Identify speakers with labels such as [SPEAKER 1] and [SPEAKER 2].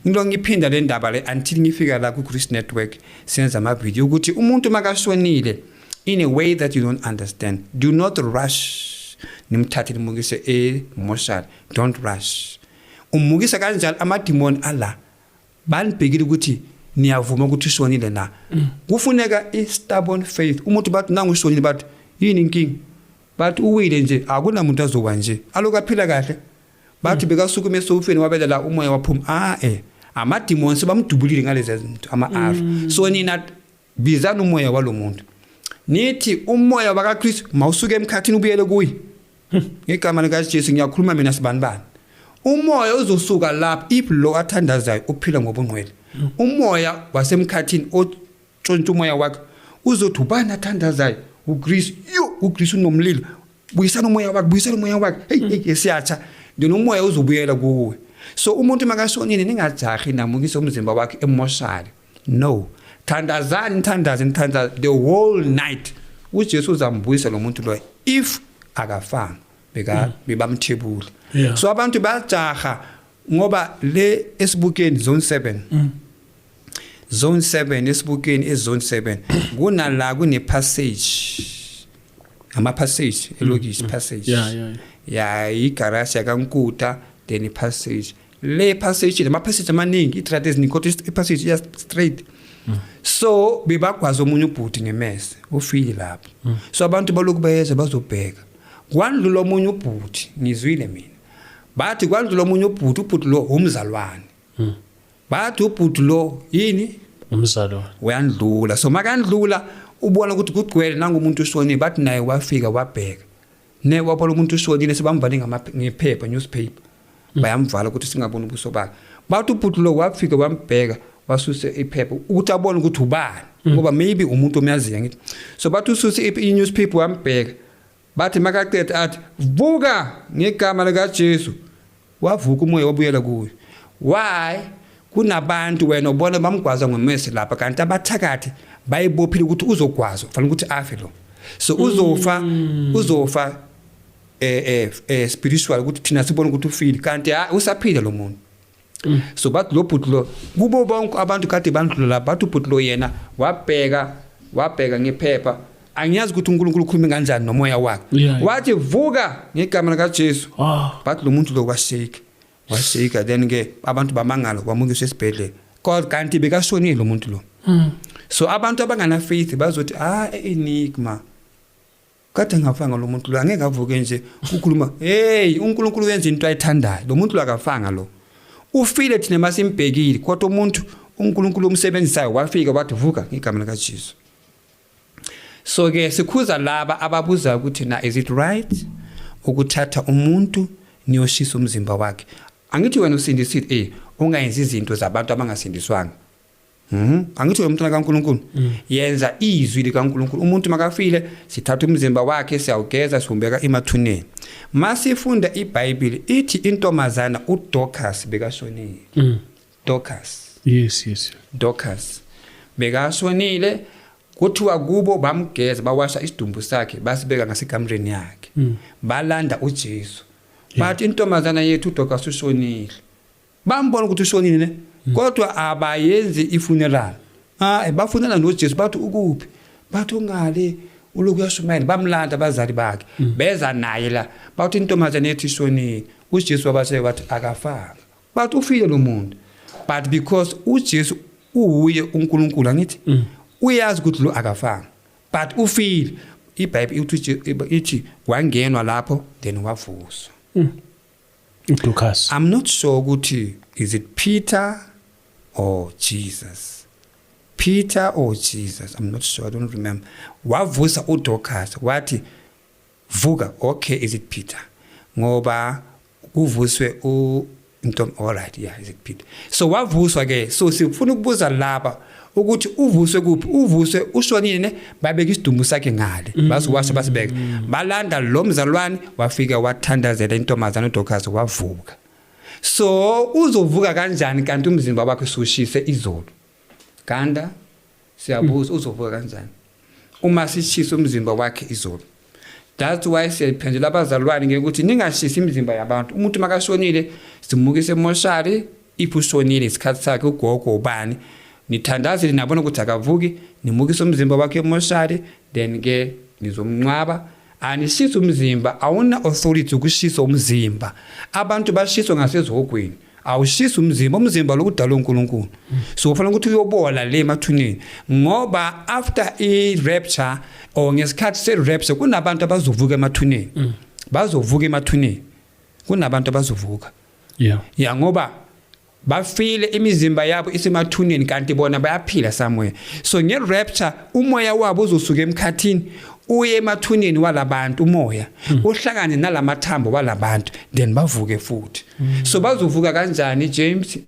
[SPEAKER 1] Ngilo ngiphinda le ndaba le until ngifika la ku Chris Network, senza ama video ukuthi umuntu makashonile in a way that you don't understand, do not rush nimthathe nimukise e moshari. Don't rush. Umukisa kanjalo, amadimoni ala banibhekile ukuthi niyavuma ukuthi ushonile na. Kufuneka i stubborn faith. Umuntu bathi nangu ushonile, bathi yini inkinga? Bathi uwile nje, akunamuntu azowa nje, aloku aphila kahle. Bathi bekasuka esofeni, wabela la, umoya waphuma. Amadimoni sebamdubulile ngalezi zinto, ama-arrow. So nina bizani umoya walomuntu, nithi umoya wakaKristu mawusuke emkhathini, ubuyele kuye ngegama likaJesu. Ngiyakhuluma mina sibani bani, umoya uzosuka lapho if lo athandazayo uphila ngobungcwele. Umoya wasemkhathini otshontsha umoya wakhe uzothi, "Ubani athandazayo?" UChris. Yo, uChris unomlilo, buyisana umoya wakhe, buyisana umoya wakhe. Hey, hey, siyatsha. Then umoya uzobuyela kuwe. So umuntu makashonile, ningajahi namukise umzimba wakhe emoshari. No, thandazani, nithandaze, nithandaze the whole night. UJesu uzambuyisa lo muntu loyo if akafanga beka bebamthebula. So abantu bajaha ngoba le esibukeni zone 7, zone 7 esibukeni, ezone 7 kunala kune passage, ama passage elokishi, passage. Ya, igaraji yakankuta, then i-passage le, passage lama passage amaningi, itrad eziningi, kodwa i-passage iya straight. So bebagwaza omunye ubhuti ngemese, ufile lapho. So abantu baloku bayeza bazobheka. Kwandlula omunye ubhuti, ngizwile mina bathi kwandlula omunye ubhuti, ubhuti lo umzalwane. Bathi ubhuti lo yini?
[SPEAKER 2] Umzalwane.
[SPEAKER 1] Uyandlula. So makandlula ubona ukuthi kugcwele, nangumuntu ushonile. Bathi naye wafika wabheka ne, wabona umuntu ushonile, sebamvale ngephepha, newspaper, bayamvala ukuthi singaboni ubuso bakhe. Bathi ubhuti lo wafika wambheka, wasuse iphepha ukuthi abone ukuthi ubani, ngoba maybe umuntu omaziyo, ngithi. So bathi ususe i-newspaper, wambheka. Bathi makaqeda athi, "Vuka ngegama likaJesu." Wavuka, umoya wabuyela kuye. Why kunabantu wena ubona bamgwaza ngomese lapha, kanti abathakathi bayibophile ukuthi uzogwazwa, fanele ukuthi afe lo. So uzofa, uzofa spiritual, ukuthi thina sibone ukuthi ufile, kanti ha, usaphila lo muntu. So bathi lo bhuti lo, kubo bonke abantu kade bandlula lapha, bathi ubhuti lo yena wabheka, wabheka ngephepha. Angiyazi ukuthi uNkulunkulu ukhulume kanjani nomoya wakhe. Wathi, "Vuka ngegama likaJesu." Bathi lo muntu lo washake, washake. Then ke abantu bamangala, wamukiswa esibhedlela, kodwa kanti bekashonile lo muntu lo. So abantu abangana faith bazothi, "Ah, enigma, kade ngafanga lo muntu lo, angeke avuke nje." Ukhuluma, hey, uNkulunkulu wenza into ayithandayo. Lo muntu lo akafanga, lo ufile, thina masimbhekile, kodwa umuntu uNkulunkulu umsebenzisayo wafika wathi, "Vuka ngegama likaJesu." So ke sikhuza laba ababuza ukuthi na is it right ukuthatha umuntu niyoshisa umzimba wakhe. Angithi wena usindisile? Ungayenzi izinto zabantu abangasindiswanga. Angithi wena umntwana kaNkuluNkulu, yenza izwi likaNkuluNkulu. Umuntu makafile, sithatha umzimba wakhe, siyawugeza, siwumbeka emathuneni. Masifunda iBhayibheli, ithi intombazana uDorcas bekashonile. Dorcas.
[SPEAKER 2] Yes.
[SPEAKER 1] Dorcas bekashonile. Kuthiwa kubo bamgeza, bawasha isidumbu sakhe, basibeka ngasekamreni yakhe. Balanda uJesu, bathi intombazana yethu uDorcas ushonile. Bambona ukuthi ushonile ne, kodwa abayenzi ifuneral. Bafunana noJesu, bathi ukuphi? Bathi ungale, uloku uyashumayela. Bamlanda abazali bakhe, beza naye la, bathi intombazana yethu ishonile. UJesu wabatshela wathi akafanga. Bathi ufile lo muntu. But because uJesu uwuye uNkulunkulu, angithi uyazi ukuthi lo akafanga but ufile. IBhayibheli ithi wangenwa lapho, then wavuswa.
[SPEAKER 2] uDorcas.
[SPEAKER 1] I'm not sure ukuthi is it Peter or Jesus, Peter or Jesus, I'm not sure, I don't remember. Wavusa uDorcas, wathi, "Vuka." Okay, is it Peter? Ngoba kuvuswe u ntom. All right, yeah, is it Peter? So wavuswa ke. So sifuna ukubuza laba ukuthi uvuswe kuphi? Uvuswe ushonile ne, babeka isidumbu sakhe ngale, basiwasha, basibeka. Balanda lo mzalwane, wafika wathandazela intombazana uDorcas, wavuka. So uzovuka kanjani kanti umzimba wakhe usushise izolo? Kanda siyabuza, uzovuka kanjani uma sishisa umzimba wakhe izolo? That's why siyaphendula abazalwane ngekuthi ningashisi imizimba yabantu. Umuntu makashonile, simukise emoshari. If ushonile isikhathi sakhe, ugogo, ubani, nithandazile, nabona ukuthi akavuki, nimukise umzimba wakhe emoshari, then ke nizomncwaba. Anishisa umzimba, awuna authority ukushisa umzimba. Abantu bashiswa ngasezihogweni. Awushisa umzimba, umzimba lokudalwa uNkulunkulu, so ufanele ukuthi uyobola le emathuneni, ngoba after i-rapture or ngesikhathi se-rapture kunabantu abazovuka emathuneni. Bazovuka emathuneni, kunabantu abazovuka. Ya, ngoba bafile, imizimba yabo isemathuneni, kanti bona bayaphila somewhere. So nge-rapture umoya wabo uzosuka emkhathini uye emathuneni walabantu, umoya uhlangane nalamathambo walabantu, then bavuke futhi. So bazovuka kanjani, James?